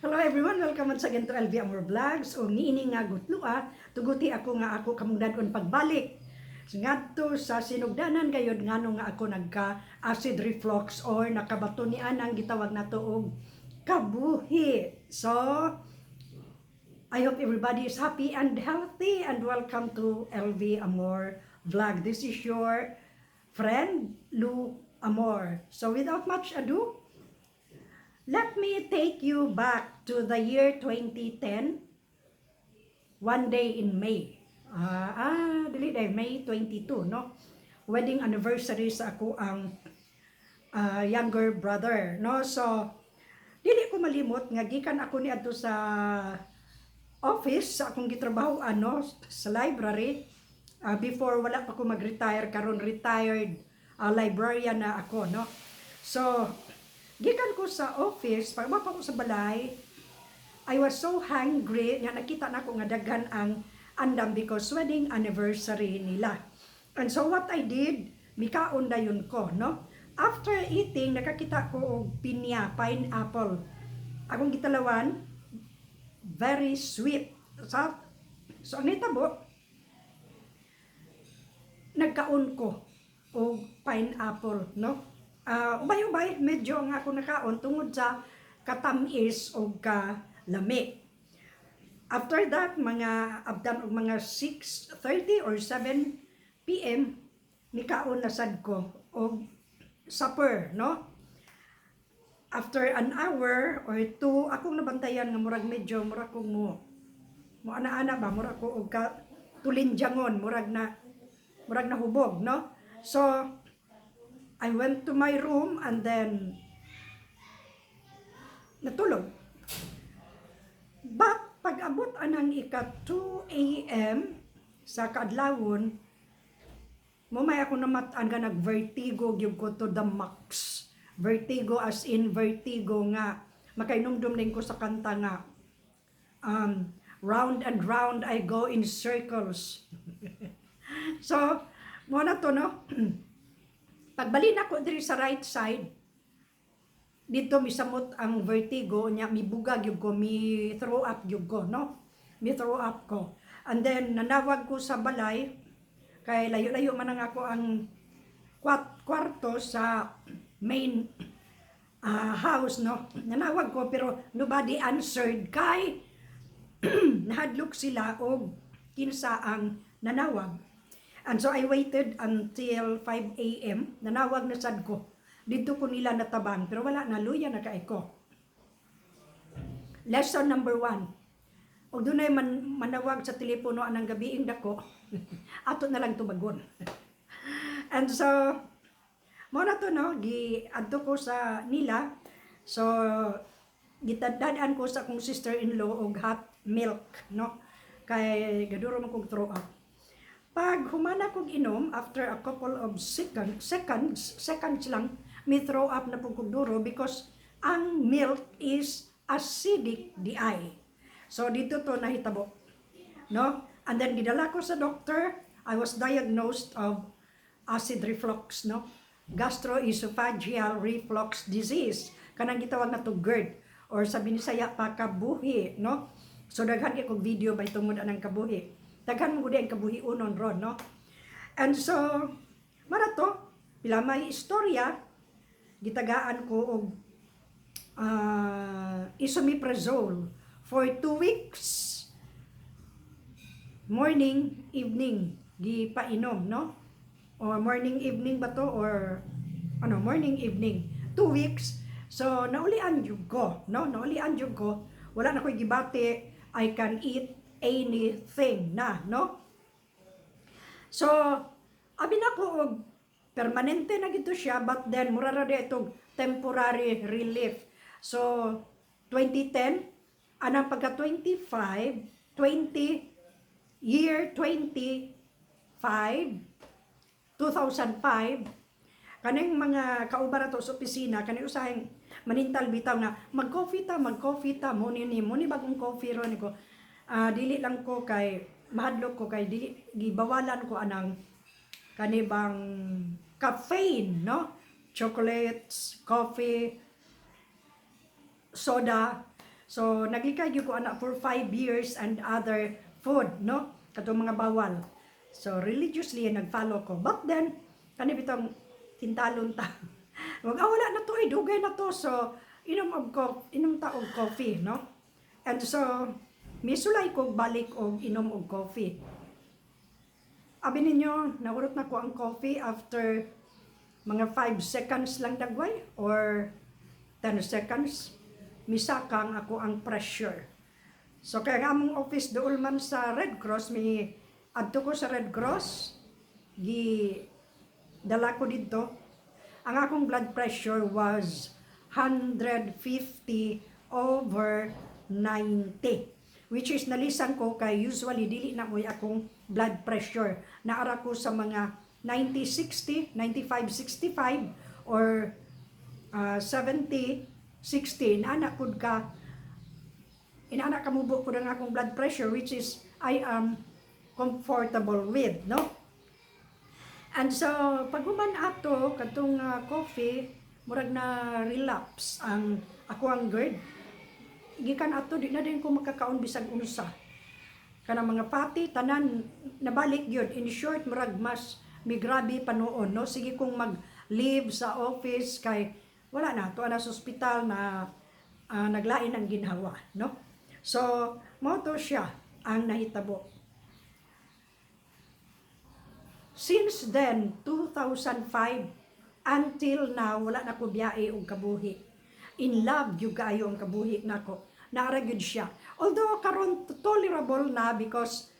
Hello everyone, welcome once again to LV Amor Vlogs. O niini nga gutlua, tuguti ako nga ako kamong dadon pagbalik. So, ngadto sa sinugdanan gayod ngano nga ako nagka acid reflux or nakabato ni anang gitawag nato og kabuhi. So, I hope everybody is happy and healthy and welcome to LV Amor Vlog. This is your friend Lou Amor. So without much ado, let me take you back to the year 2010, one day in May. Dili day, May 22, no? Wedding anniversary sa ako ang younger brother, no? So, dili ko malimot nga gikan ako ni adto sa office sa akong gitrabaho ano sa library. Before wala pa ko mag-retire, karon retired librarian na ako, no? So gikan ko sa office, pag pa ko sa balay, I was so hungry nga nakita nako nga daghan ang andam because wedding anniversary nila. And so what I did, mikaon dayon ko, no? After eating, nakakita ko og pinya, pineapple. Akong gitalawan, very sweet. So ang nitabo, nagkaon ko og pineapple, no? Ubay-ubay, medyo ang ako nakaon tungod sa katamis o kalami. After that, mga abdan og mga 6:30 or 7 p.m., mikaon na sad ko og supper, no? After an hour or two, akong nabantayan nga murag medyo murag kong mo ana-ana ba, murag ko og ka tulinjangon, murag na hubog, no? So I went to my room and then natulog. But pag abot anang ika 2 a.m. sa kaadlawon, mo may ako namat-an nga nag-vertigo gyud ko to the max. Vertigo as in vertigo nga makainumdum din ko sa kanta nga "Round and round I go in circles." So, mo na to, no? Pagbalin ako diri sa right side, dito misamot ang vertigo nya, mibuga gyud ko, mi throw up gyud ko, no? Mi throw up ko. And then nanawag ko sa balay kay layo-layo man ang ako ang kwarto sa main house, no? Nanawag ko pero nobody answered kay nahadlok sila og kinsa ang nanawag. And so I waited until 5 a.m. Nanawag na sad ko. Dito ko nila natabang pero wala na, luya na kay ko. Lesson number one. Og dunay man manawag sa telepono anang gabiing dako, ato na lang tubagon. And so, mo na to, no, gi adto ko sa nila. So, gitadaan ko sa akong sister-in-law og hot milk, no? Kay gaduro man kog throw up. Pag humana kog inom, after a couple of seconds, seconds lang, may throw up na pud kog duro because ang milk is acidic diay. So dito to nahitabo. No? And then gidala ko sa doctor, I was diagnosed of acid reflux, no? Gastroesophageal reflux disease. Kanang gitawag na to GERD or sa Binisaya pa kabuhi, no? So daghan kay kog video bay tungod anang kabuhi. Daghan mo gud ang kabuhi unon ron, no? And so mara to, pila may istorya, gitagaan ko og esomeprazole for 2 weeks, morning, evening, gipainom, no? Or morning, evening ba to? Or ano, morning, evening. 2 weeks. So, naulian jud ko, no? Naulian jud ko. Wala na ko'y gibati. I can eat anything na, no? So, abi na ko og permanente na gito siya, but then mura ra di itong temporary relief. So, 2010, anang pagka 25, 20, year 25, 2005, kaning mga kauban nato sa opisina, kani usahing manintal bitaw nga mag-coffee ta, mag-coffee ta, mo ni bagong coffee ron ko. Ah, dili lang ko kay mahadlok ko kay dili gibawalan ko anang kani bang caffeine, no? Chocolates, coffee, soda. So naglikay gyud ko ana for 5 years and other food, no? Katong mga bawal. So religiously nag-follow ko. But then kani bitong tintalon ta. Wag ah, wala na to eh, dugay na to. So inom ta og coffee, no? And so misulay ko balik og inom og coffee. Abi ninyo, naurot na ko ang coffee after mga 5 seconds lang dagway or 10 seconds, misakang ako ang pressure. So kaya nga among office dool man sa Red Cross, mi adto ko sa Red Cross, gi dala ko dito. Ang akong blood pressure was 150 over 90, which is nalisang ko kay usually dili na mo'y akong blood pressure. Naara ko sa mga 90-60, 95-65, or 70-60. Inaana pud ka, inaana kamubo ko ng akong blood pressure, which is I am comfortable with, no? And so, pag human ato, katong coffee, murag na relapse ang ako ang GERD. Gikan ato, di na din ko makakaon bisag unsa. Kanang mga pati, tanan, nabalik yun. In short, murag mas migrabe pa noon, no? Sige kong mag-leave sa office kay wala na, tuwa na sa ospital na naglain ang ginhawa, no? So, mao to siya ang nahitabo. Since then, 2005 until now, wala na ko biyae og kabuhi. In love gyud kaayo ang kabuhi nako. Naara gyud siya. Although karon tolerable na because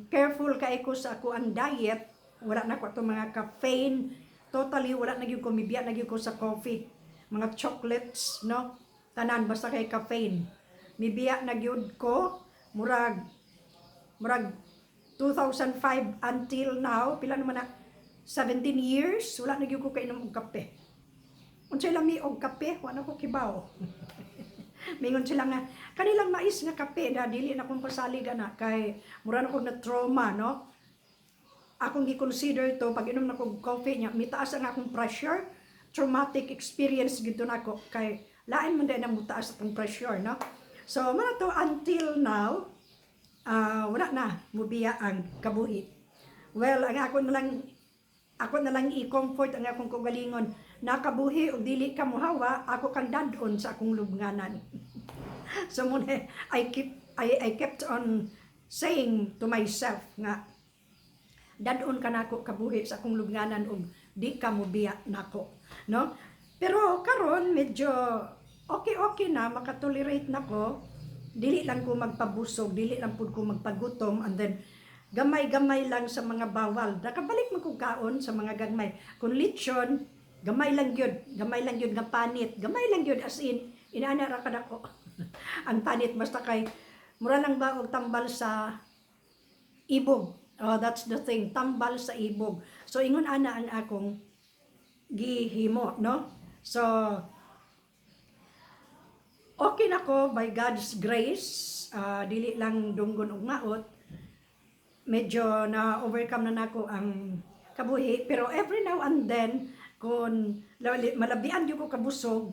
careful kay ko sa ako ang diet, wala na ko atong mga caffeine, totally wala na gyud ko, mibiya na gyud ko sa coffee. Mga chocolates, no? Tanan basta kay caffeine. Mibiya na gyud ko murag 2005 until now, pila naman na, 17 years, wala na gyud ko kainom og kape. Unsay lami og kape, wala ko kibaw. Mingon sila nga kanilang mais nga kape na dili na kong pasalig ana kay mura na kog na trauma, no? Akong gi-consider to pag inom na kog coffee niya, mitaas ang akong pressure, traumatic experience gid to nako kay lain man din ang mutaas akong pressure, no? So mao na to until now, wala na mubiya ang kabuhi. Well, ang ako na lang i-comfort ang akong kaugalingon. Nakabuhi og dili ka muhawa, ako kang dad-on sa akong lubnganan. So muna, I kept on saying to myself nga dad-on ka nako kabuhi sa akong lubnganan og di ka mobiya nako, no? Pero karon medyo okay-okay na, makatolerate na ko. Dili lang ko magpabusog, dili lang pud ko magpagutom, and then gamay-gamay lang sa mga bawal. Nakabalik man kog kaon sa mga gamay. Kung lechon, gamay lang gyud, gamay lang gyud nga panit, gamay lang gyud, as in inana ra kadako ang panit basta kay mura lang ba og tambal sa ibog. Oh, that's the thing, tambal sa ibog. So ingon ana ang akong gihimo, no? So okay na ko by God's grace, dili lang dunggon og maot. Medyo na overcome na nako ang kabuhi, pero every now and then kung malabian gyud ko kabusog,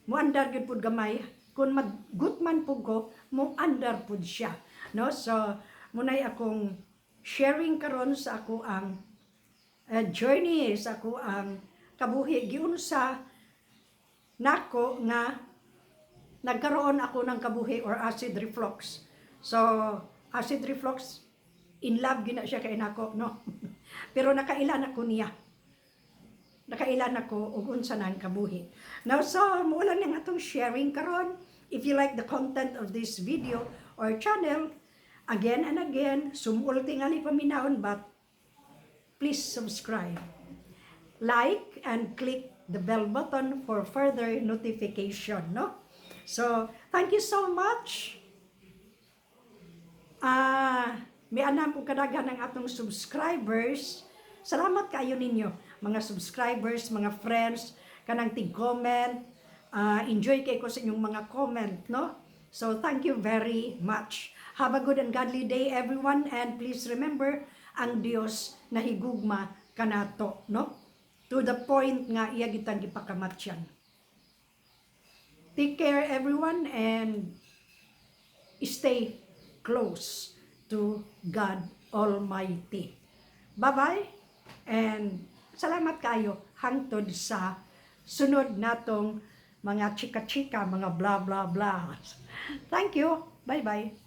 muandar gyud pud gamay. Kung maggutman pud ko, muandar pud siya, no? So munay akong sharing karon sa ako ang journey sa ako ang kabuhi, giunsa nako nga nagkaroon ako ng kabuhi or acid reflux. So acid reflux, in love gina siya kay nako, no? Pero nakailan ako niya, nakailan ako og unsa na ang kabuhi. Now, so mao lang ang atong sharing karon. If you like the content of this video or channel, again and again, sumul tingali paminawon, but please subscribe, like, and click the bell button for further notification, no? So, thank you so much. May anam og kadaghan ng atong subscribers. Salamat kayo ninyo, mga subscribers, mga friends, kanang tig-comment. Enjoy kay ko sa inyong mga comment, no? So, thank you very much. Have a good and godly day, everyone. And please remember, ang Dios nahigugma kanato, no? To the point nga iya gitang gipakamatyan. Take care, everyone, and stay close to God Almighty. Bye-bye and salamat kayo hangtod sa sunod natong mga chika-chika, mga blah blah blah. Thank you. Bye-bye.